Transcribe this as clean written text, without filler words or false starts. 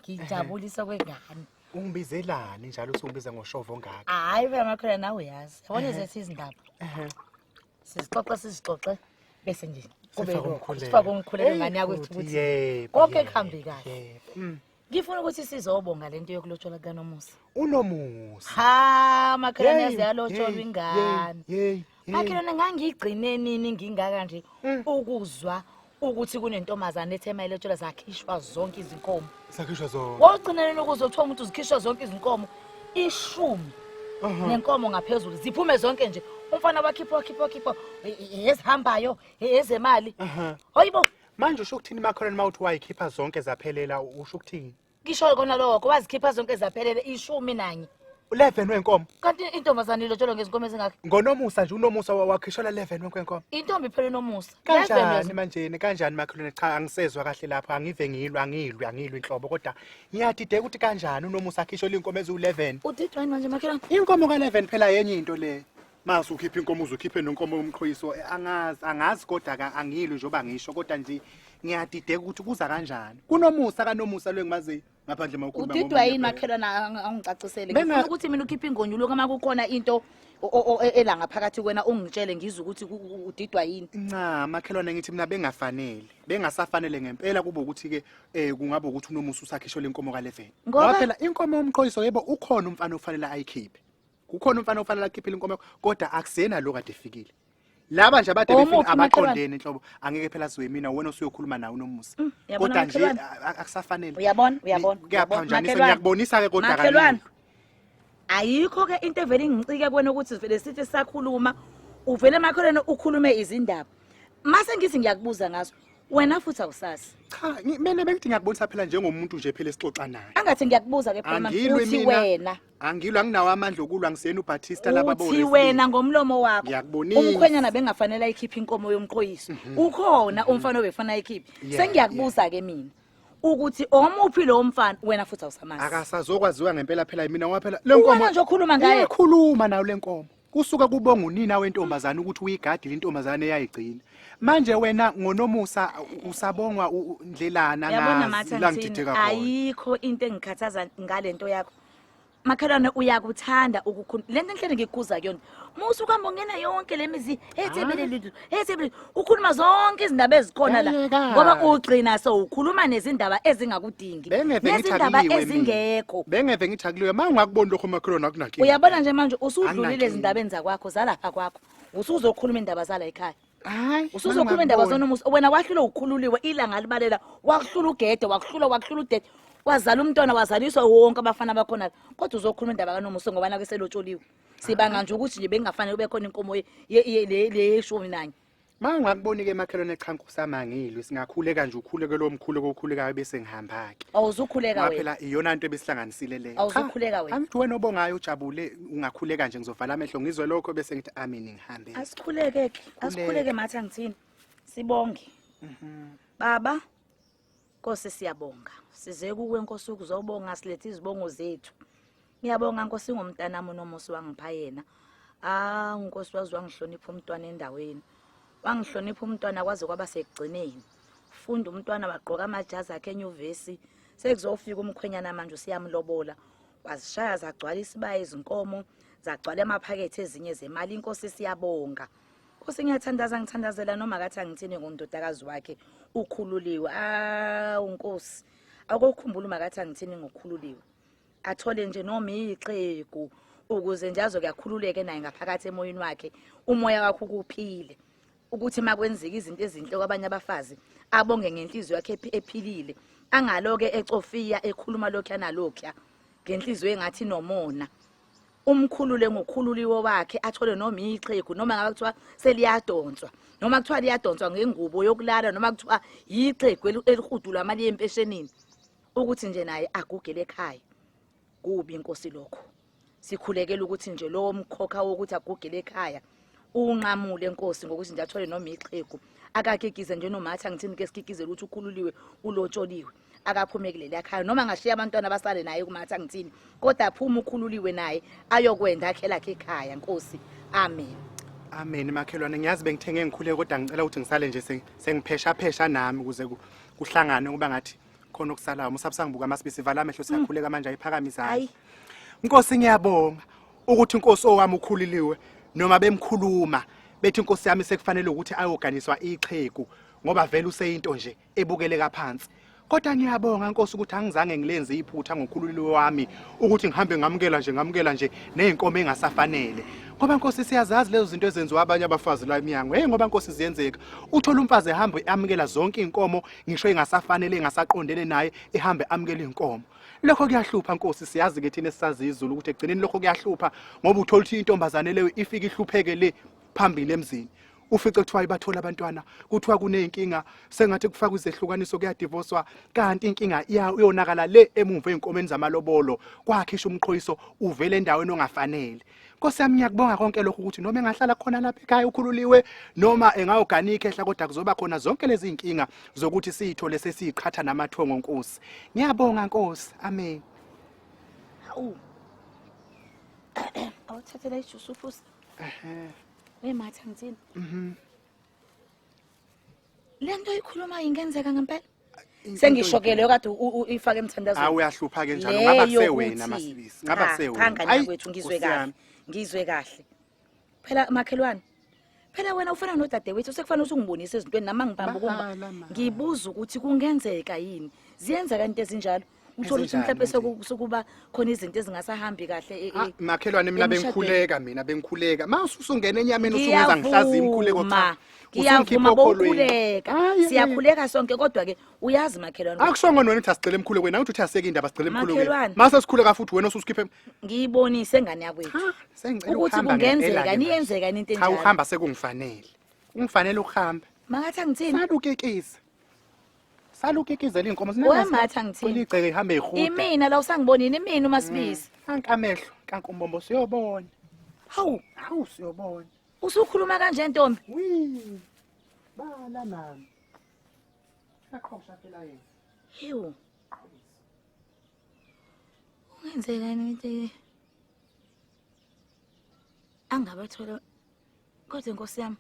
Ngijabulisa kwengane. Ungibizelani njalo usungibiza ngoshovo ongaka? Hayi phela makhelwane, nawe uyazi. Yabona ezethu izindaba. Sizixoxe sizixoxe bese nje kube Sifake lokho. umkhuleko. Sifake umkhuleko Hey, ngane yakwethu futhi, ukuthi yebo, konke yebo, kuhambe kahle. yebo. Ngifuna ukuthi sizobonga lento yokulotsholwa kukaNomusa. Unomusa. Ha, makhelwane, Hey, yaze yalotsholwa hey, ingane. hey, hey, hey. Makhelwane, ngangigcine nini ngingaka nje ukuzwa ukuthi kunentombazane ethe mayilotsholwa zakhishwa zonke izinkomo. Sakhishwa zonke. Wawugcina nini ukuzwa kuthiwa umuntu zikhishwa zonke izinkomo 10 nenkomo ngaphezulu ziphume zonke nje, umfana wakhipha wakhipha wakhipha ezihambayo ezemali. Hayibo. Manje usho ukuthini makhelwane mawuthi wayikhipha zonke zaphelela, usho ukuthini? Ngisho kona lokho, wazikhipha zonke zaphelele 11. 11 wenkomo. Kanti intombazane ilotsholwa ngezinkomo ezingakhi? Ngonomusa nje, uNomusa wakhishwa 11 wenkomo. Intombi phela uNomusa. Kanjani manje, kanjani makhelwane? Cha, angisezwa kahle lapho, angive ngilwa, angilwi, angilwi inhlobo, kodwa ngiyadideka ukuthi kanjani uNomusa akhishwe inkomo eziwu11. Udidwa yini manje makhelwane? Inkomo ka11 phela yenye into le. Mase ukhipha inkomo uzokhiphe nenkomo yomqhoyiso, angazi, angazi, kodwa ka angilwi njengoba ngisho, kodwa nje ngiyadideka ukuthi kuza kanjani. Kunomusa kaNomusa lo engimaziyo ngaphandle mawukhuluma. Udidwa yini makhelwane? Angicacisele. Ngifuna ukuthi mina ukhiphe ingonyuluka uma kukhona into ela ngaphakathi kwena, ungitshele ngizwe ukuthi udidwa yini. Nca makhelwane, ngithi mina bengafanele, bengasafanele ngempela kube ukuthi ke kungaba ukuthi uNomusa usakhishwe lenkomo ka11. Ngoba phela inkomo yomqhoyiso, yebo, ukhona umfana ofanele ayikhiphe. Kukhona umfana ofanele akhiphile inkomo, kodwa akusena lo kade efikile. Laba nje abade befika Omuphi makhelwane? abaqondene inhlobo, angeke phela siwe mina wena usuyokhuluma nawe uNomusa. Uyabona Kodwa nje makhelwane? akusafanele. Uyabona, uyabona. Kuyaphanjanisa, Makhelwane. ngiyakubonisa ke kodwa Makhelwane. kanini. Ayikho ke into evele ingicike kuwena ukuthi vele sithi sakhuluma uvele makhelwane ukhulume izindaba. Mase ngithi ngiyakubuza ngazo, wena futhi awusazi. Cha, mina bengithi ngiyakubonisa phela njengomuntu nje phela esixoxa naye. Angathi ngiyakubuza ke phela manje, Angilwi uthi mina. wena. Angilwi, anginawo amandla okulwa, ngisena uBaptista laba Uthi wena ngomlomo wakho Ngiyakubonisa. umkhwenyana bengafanele ayikhiphe inkomo yomqhoyiso, ukhona umfana obefanele ayikhiphe. Sengiyakubuza ke mina ukuthi omuphi lo mfana, wena futhi awusamazi. Akasazokwaziwa ngempela phela mina ngoba phela le Uwena nje okhuluma ngaye. Iyakhuluma nayo le nkomo. Kusuka kubonga unina wentombazane ukuthi uyigadile intombazane eyayigcina. Manje wena ngoNomusa usabongwa ndlelana Uyabona ngazi matha la ngithini, ngidideka khona. ayikho into engikhathaza ngalento yakho makhelwane. Uyakuthanda ukukhuluma lento enhlele ngikuza kuyona, musu ukuhamba ungena yonke le mizi ethebelelulu ethebelelu, ukhuluma zonke izindaba ezikhona la Yayeka. ngoba ugcina sowukhuluma nezindaba ezingakudingi, Bengeve ngithi nezindaba akuliwe mina. ezingekho. Bengeve ngithi akuliwe. Ma ungakuboni lokho makhelwane, akunankinga. Uyabona nje manje usudlulile Anginankinga. ezindabeni zakwakho, zalapha kwakho, usuzokhuluma indaba zala ekhaya. Hayi. Usuzokhuluma indaba zoNomusa. Wena wahlulwa ukhululiwe, ilanga libalela wakuhlula ugede, wakuhlula, wakuhlula udede, wazala umntwana, wazaliswa wonke abafana bakhona, kodwa uzokhuluma indaba kaNomusa ngoba nake selotsholiwe. Sibanga nje ukuthi nje bengafanele kube khona inkomo le ye-11. Ma ungakuboni ke makhelwane, cha nkosi angilwi, singakhuleka nje, ukhuleke lo mkhuleko okhulekayo bese ngihamba ke. Awuzukhuleka Ngoba wena. phela iyona nto ebesihlanganisile leyo. Awuzukhuleka wena. Angithi wena obongayo ujabule, ungakhuleka nje, ngizovala amehlo ngizwe lokho bese ngithi amen ngihambe. Asikhuleke ke, asikhuleke matha ngithini, sibonge baba Nkosi, siyabonga. Size kuwe Nkosi ukuzobonga, silethe izibongo zethu. Ngiyabonga Nkosi ngomntanami uNomusa wangipha yena. Ah Nkosi, wazi wangihlonipha umntwana endaweni. Wangihlonipha umntwana kwaze kwaba sekugcineni. Funda umntwana, wagqoka amajazi akhe enyuvesi. Sekuzofika umkhwenyana manje usiyamlobola. Wazishaya zagcwala isibaya izinkomo, zagcwala amaphakethe ezinye zemali. Inkosi siyabonga. Nkosi ngiyathandaza, ngithandazela noma kathi angithini ngondodakazi wakhe ukhululiwe. Ah Nkosi, akukhumbula uma kathi angithini ngokhululiwe. Athole nje noma ixhegu ukuze nje azokuyakhululeke naye ngaphakathi emoyeni wakhe, umoya wakhe ukuphile. Ukuthi makwenzeka izinto ezinhle kwabanye abafazi abonge ngenhliziyo yakhe ephilile. Angaloke ecofiya ekhuluma lokhuya nalokhuya ngenhliziyo engathi nomona. Umkhulule ngokhululiwe wakhe, athole noma ixhegu, noma ngabe kuthiwa seliyadonswa, noma kuthiwa liyadonswa ngengubo yokulala, noma kuthiwa yixhegu elihudulwa amali yempeshenini, ukuthi nje naye agugele ekhaya. Kubi inkosi lokho. Sikhulekela ukuthi nje lowo mkhokha wokuthi agugele ekhaya unqamule Nkosi, ngokuthi nje athole noma ixhegu, akakikize nje nomathi angithini ke, sikikizele ukuthi ukhululiwe ulotsholiwe, akaphume kuleli ekhaya, noma ngashiya abantwana basale naye kumathi angithini, kodwa aphume ukhululiwe naye ayokwenda akhe lakhe ekhaya Nkosi. Amen. Amen makhelwane, ngiyazi bengithenge ngikhuleke, kodwa ngicela ukuthi ngisale nje sengiphesha phesha nami ukuze kuhlangane kuba ngathi Khona okusalayo musabusangibuka Masibisi, vala amehlo, siyakhuleka manje, ayiphakamisa. Hayi. Nkosi, ngiyabonga ukuthi inkosi owami ukhuliliwe, noma bemkhuluma bethi inkosi yami sekufanele ukuthi ayoganiswa ixhegu ngoba vele useyinto nje ebukeleka phansi. Kodwa ngiyabonga Nkosi ukuthi angizange ngilenze iphutha ngokhululiwe wami ukuthi ngihambe ngamukela nje nezinkomo engasafanele. Ngoba Nkosi, siyazazi lezo zinto ezenziwa abanye abafazi la eminyango. Hey, ngoba Nkosi ziyenzeka. Uthola umfazi ehamba amukela zonke inkomo, ngisho engasafanele, engasaqondene naye, ehambe amukela inkomo. Lokho kuyahlupha Nkosi, siyazi ke thina esisazi izulu ukuthi ekugcineni lokho kuyahlupha, ngoba uthola ukuthi intombazane leyo ifike ihlupheke le phambili emzini. Ufice kuthiwa ibathola abantwana, kuthiwa kuneyinkinga, sengathi kufakwa izehlukaniso, kuyadivoswa, kanti inkinga iyonakala le emumva ey'nkomeni zamalobolo, kwakhisha umqhoyiso uvele endaweni ongafanele. Nkosi yami, ngiyakubonga konke lokhu ukuthi noma engahlala khona lapha ekhaya ukhululiwe, noma engawugana ikhehla, kodwa kuzoba khona zonke lezi zinkinga zokuthi siyithole sesiyiqhatha namathongo. Nkosi, ngiyabonga Nkosi, amen. Hawu, awuthathela ijuice uphuze. Hey Matha, ngithini? Le nto oyikhulumayo ingenzeka ngempela? Sengisho ke leyo kade uyifake emthandazweni. Awu, uyahlupha ke njalo, ngaba kusewena Masibisi, ngaba kusewena. Cha, ngane yakwethu, ngizwe kahle. Ngizwe kahle. Phela makhelwane, phela wena ufana nodadewethu, sekufanele ukuthi ungibonise ezintweni nami angibamba ukumba. Bahala, ma. Ngibuza ukuthi kungenzeka yini? Ziyenzeka into ezinjalo. Uthola ukuthi Ezinjani mhlawumbe manje? Sokuba khona izinto ezingasahambi kahle Ah, makhelwane, mina emshadweni. bengikhuleka, mina bengikhuleka, ma ususungena enyameni usungenza ngihlaziya imkhuleko, cha. Ngiyavuma, ngiyavuma. Usungikhipha okholweni. Bowukhuleka. Hayi, hayi. Siyakhuleka sonke, kodwa ke uyazi makhelwane, Akushongo wena ukuthi asigcile emkhulekweni, angithi uthi aseke indaba, sigcile emkhulekweni. Makhelwane. Mase sikhuleka futhi wena ususikhiphe. Ngiyibonise ngane yakwethu Cha, sengicela ukuthi ukuhamba kungenzeka ngempela-ke manje. niyenzeka yini into Cha, enjalo. uhamba sekungifanele, kungifanele ukuhamba. Makathi angithini? Salukikiza, salukikizela iy'nkomo. We Matha, ngithini? Igceke ihambe ihuda. Imina la, usangibonini imina uMasibisi. Anka amehlo kankumbombo, siyobona. Hawu. Hawu, siyobona. Usukhuluma kanje ntombi? Wi bala mama, aqhosha phela yena. Hewu, kungenzeka yini into angabathola kodwa inkosi yami?